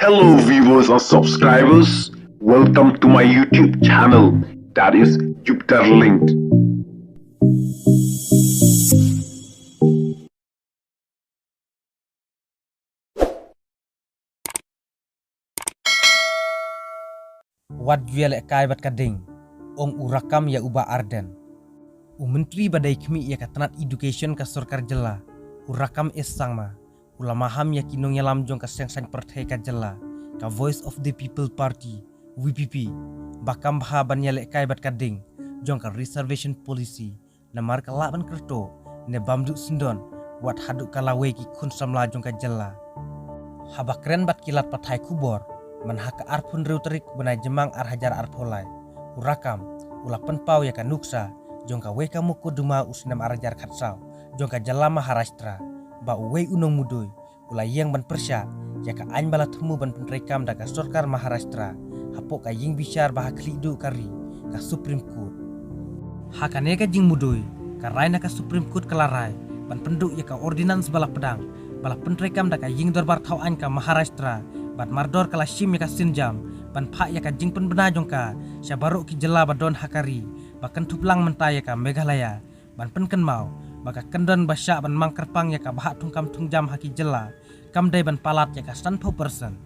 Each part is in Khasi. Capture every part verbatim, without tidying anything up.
Hello viewers and subscribers, welcome to my YouTube channel, that is Jupiter Linked. Wat ju ïalehkai bad ka ding, ong u Rakkam ïa u Bah Ardent. U Myntri ba dei khmih ïa ka tnat Education ka Sorkar Jylla, u Rakkam S Sangma, u la maham ïa ki nongïalam jong ka Seng Saiñ Pyrthei ka Jylla, ka Voice of the People Party, V P P, ba kam bha ban ïalehkai bad ka ding jong ka Reservation Policy, namar ka lah ban kyrto ne bam duh syndon wat haduh ka lawei ki khun samla jong ka jylla. Haba kren bad ki lad pathai khubor man ha ka arphew hynriew tarik u bnai Jymmang ar hajar arphew lai, u Rakkam u la pynpaw ïa ka nuksa jong kawei ka mukotduma u snem ar hajar khatsaw jong ka jylla Maharashtra, ba uwei u nongmudui u la ïeng ban pyrshah ïa ka aiñ ba la thmu ban pyntreikam da ka sorkar Maharashtra hapoh ka ïing bishar ba ha khlieh duh ka ri, ka Supreme Court. Ha kane ka jingmudui, ka rai na ka Supreme Court ka la rai ban pynduh ïa ka ordinance ba la pdang ba la pyntreikam da ka ïing dorbar thaw aiñ ka Maharashtra, bad mardor ka la shim ïa ka sienjam ban phah ïa ka jingpynbna jong ka sha baroh ki jylla ba don ha ka ri, ba kynthup lang mynta ïa ka Meghalaya, ban pynkynmaw ba ka kyndon ba shah ban mang kyrpang ïa ka bhah thungkam thungjam ha ki jylla kam dei ban palat ïa ka sanphew percent.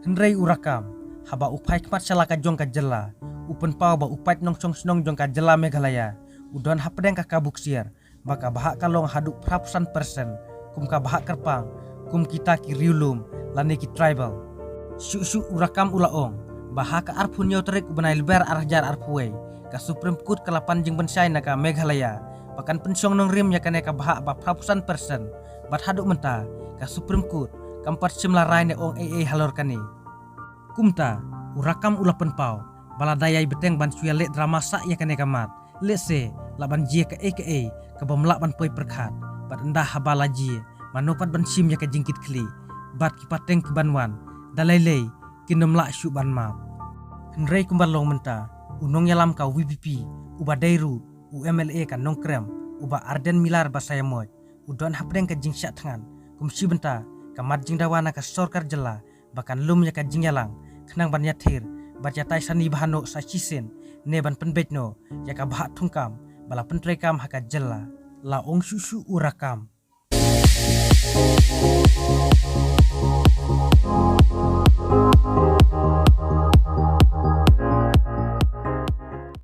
Hynrei u Rakkam, haba u phai khmat sha la ka jong ka jylla, u pynpaw ba u paid nongshong shnong jong ka jylla Meghalaya u don hapdeng ka kabu ksiar, ba ka bhah ka long haduh phra phew san percent kum ka bhah kyrpang kum kita ki riewlum lane ki tribal. Shuh shuh u Rakkam u la ong ba ha ka arphew hynñiew tarik u bnai Lber ar hajar arphew wei, ka Supreme Court ka la pan jingpynshai na ka Meghalaya ba kan pynshong nongrim ïa kane ka bhah ba phra phew san percent, bad haduh mynta ka Supreme Court kam pat shym la rai ne ong ei ei halor kane. Kumta u Rakkam u la pynpaw ba lada ïai bteng ban shu ïaleh drama sah ïa kane ka mat, lehse lah ban jia kaei kaei ka bym lah ban poi pyrkhat, bad ynda haba la jia mano pat ban shim ïa ka jingkitkhlieh, bad ki pateng ki ban wan da lei lei kin ym lah shuh ban map. Hynrei kumba long mynta, u nongïalam ka V P P uba dei ruh u M L A ka Nongkrem, u Bah Ardent Miller Basaiawmoit, u don hapdeng ka jingshah thngan kum shi bynta ka mat jingdawa na ka sorkar jylla ba kan lum ïa ka jingïalang khnang ban ïathir bad ïatai sani bha noh sa shisien ne ban pynbeit noh ïa ka bhah thungkam ba la pyntreikam ha ka jylla, la ong shuh shuh u Rakkam.